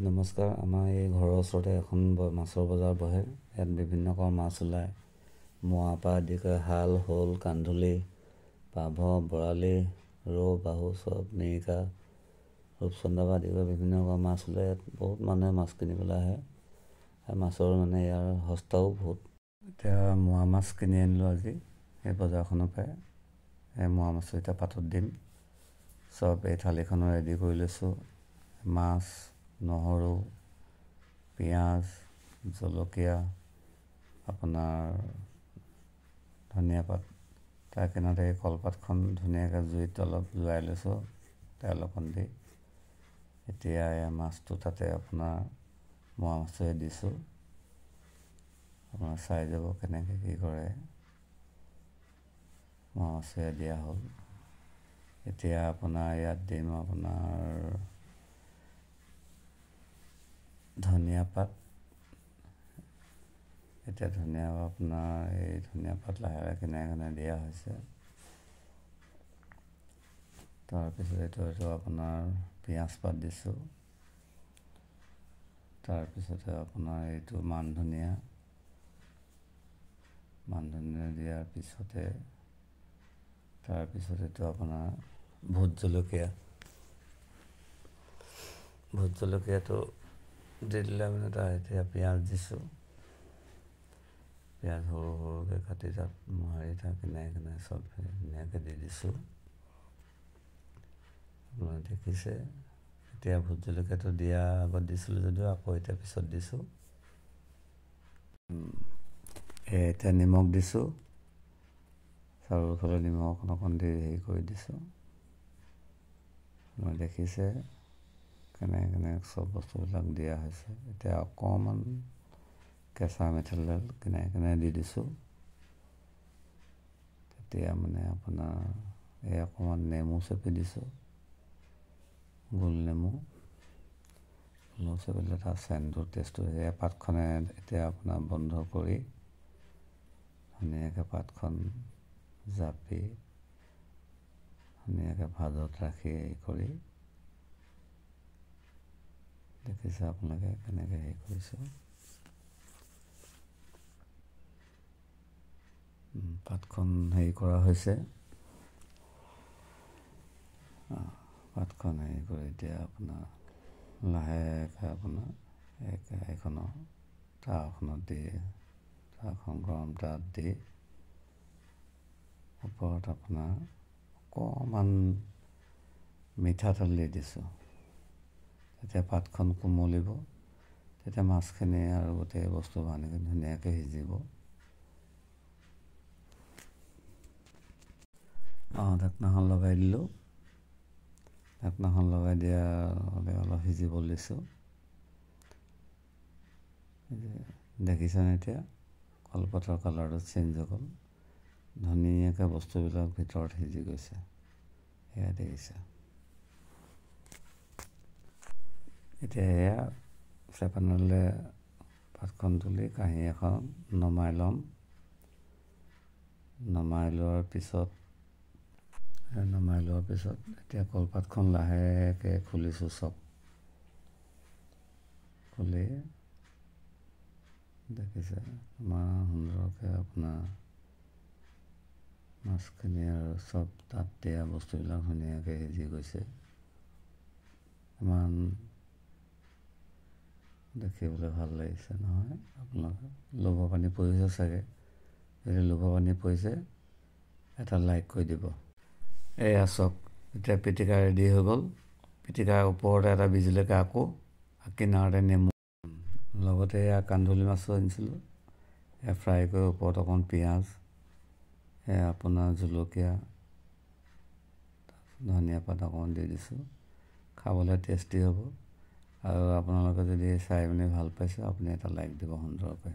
নমস্কাৰ। আমাৰ এই ঘৰৰ ওচৰতে এখন মাছৰ বজাৰ বহে। ইয়াত বিভিন্ন ৰকমৰ মাছ ওলায়। মোৱা পৰা আদি কৰি শাল, শ'ল, কান্ধুলি, পাভ, বৰালি, ৰৌ, বাহু চব মিৰিকা, ৰূপচন্দা পৰা আদি কৰি বিভিন্ন ৰকমৰ মাছ ওলায়। ইয়াত বহুত মানুহে মাছ কিনিবলৈ আহে। আৰু মাছৰ মানে ইয়াৰ সস্তাও বহুত। এতিয়া মোৱা মাছ কিনি আনিলোঁ আজি এই বজাৰখনৰ পৰাই। এই মোৱা মাছটো এতিয়া পাতত দিম। চব এই থালিখনৰ ৰেডি কৰি লৈছোঁ। মাছ, নহৰু, পিঁয়াজ, জলকীয়া, আপোনাৰ ধনিয়া পাত। তাৰ কিনাৰতে এই কলপাতখন ধুনীয়াকৈ জুইত অলপ জোৱাই লৈছোঁ তেল অকণ দি। এতিয়া এই মাছটো তাতে আপোনাৰ মোৱা মাছটোৱে দিছোঁ। আপোনাৰ চাই যাব কেনেকৈ কি কৰে। মোৱা মাছটোৱে দিয়া হ'ল। এতিয়া আপোনাৰ ইয়াত দিম আপোনাৰ ধনিয়া পাত। এতিয়া ধনিয়া আপোনাৰ এই ধনিয়া পাত লাহে লাহে কিনাৰে কিনাৰে দিয়া হৈছে। তাৰপিছত এইটো আপোনাৰ পিঁয়াজ পাত দিছোঁ। তাৰপিছতে আপোনাৰ এইটো মান ধনিয়া। মান ধনিয়া দিয়াৰ পিছতে তাৰপিছত এইটো আপোনাৰ ভোট জলকীয়া। ভোট জলকীয়াটো দি দিলে মানে তাৰ এতিয়া পিঁয়াজ দিছোঁ। পিঁয়াজ সৰু সৰুকৈ কাটি তাত মোহাৰি তাৰ কিনাৰে কিনাৰে চব ধুনীয়াকৈ দি দিছোঁ। আপোনালোকে দেখিছে। এতিয়া ভোট জলকীয়াটো দিয়া আগত দিছিলোঁ যদিও আকৌ এতিয়া পিছত দিছোঁ। এতিয়া নিমখ দিছোঁ। চাৰিওফালে নিমখ অকণ অকণ দি হেৰি কৰি দিছোঁ। আপোনালোকে দেখিছে কেনেকৈ কেনেকৈ চব বস্তুবিলাক দিয়া হৈছে। এতিয়া অকণমান কেঁচা মিঠাতেল কিনাৰে কিনাৰে দি দিছোঁ। তেতিয়া মানে আপোনাৰ এই অকণমান নেমু চেপি দিছোঁ, গোল নেমু। নেমু চেপি দিলে তাৰ চেণ্টটো টেষ্টটো। সেয়া পাতখনে এতিয়া আপোনাৰ বন্ধ কৰি ধুনীয়াকৈ পাতখন জাপি ধুনীয়াকৈ ভাজত ৰাখি হেৰি কৰি দেখিছে আপোনালোকে কেনেকৈ হেৰি কৰিছোঁ। পাতখন হেৰি কৰা হৈছে। পাতখন হেৰি কৰি এতিয়া আপোনাৰ লাহেকৈ আপোনাৰ এইখনৰ তাৱাখনত দি, তাৱাখন গৰম তাৱাত দি ওপৰত আপোনাৰ অকণমান মিঠাতেল দি দিছোঁ। তেতিয়া পাতখন কোমলিব, তেতিয়া মাছখিনি আৰু গোটেই বস্তু বাহানিখিনি ধুনীয়াকৈ সিজিব। ঢাকনাখন লগাই দিলোঁ। ঢাকনাখন লগাই দিয়াৰ অলপ সিজিবলৈ দিছোঁ। দেখিছেনে এতিয়া কলপাতৰ কালাৰটো চেঞ্জ হৈ গ'ল। ধুনীয়াকৈ বস্তুবিলাক ভিতৰত সিজি গৈছে। সেয়া দেখিছে। এতিয়া এয়া চেপেনালৈ পাতখন তুলি কাঁহী এখন নমাই ল'ম। নমাই লোৱাৰ পিছত এতিয়া কলপাতখন লাহেকৈ খুলিছোঁ। চব খুলি দেখিছে ইমান সুন্দৰকৈ আপোনাৰ মাছখিনি আৰু চব তাত দিয়া বস্তুবিলাক ধুনীয়াকৈ সিজি গৈছে। ইমান দেখিবলৈ ভাল লাগিছে নহয়। আপোনালোকে লোভৰ পানী পৰিছে চাগে। যদি লোভৰ পানী পৰিছে এটা লাইক কৰি দিব। এয়া চাওক, এতিয়া পিটিকা ৰেডি হৈ গ'ল। পিটিকাৰ ওপৰতে এটা বিজলকীয়া, আকৌ কিনাৰতে নেমু, লগতে এয়া কান্ধুলি মাছো আনিছিলোঁ। এয়া ফ্ৰাই কৰি ওপৰত অকণ পিঁয়াজ, এয়া আপোনাৰ জলকীয়া, ধনিয়া পাত অকণমান দি দিছোঁ। খাবলৈ টেষ্টি হ'ব। আৰু আপোনালোকে যদি চাই পিনি ভাল পাইছে, আপুনি এটা লাইক দিব সুন্দৰকৈ।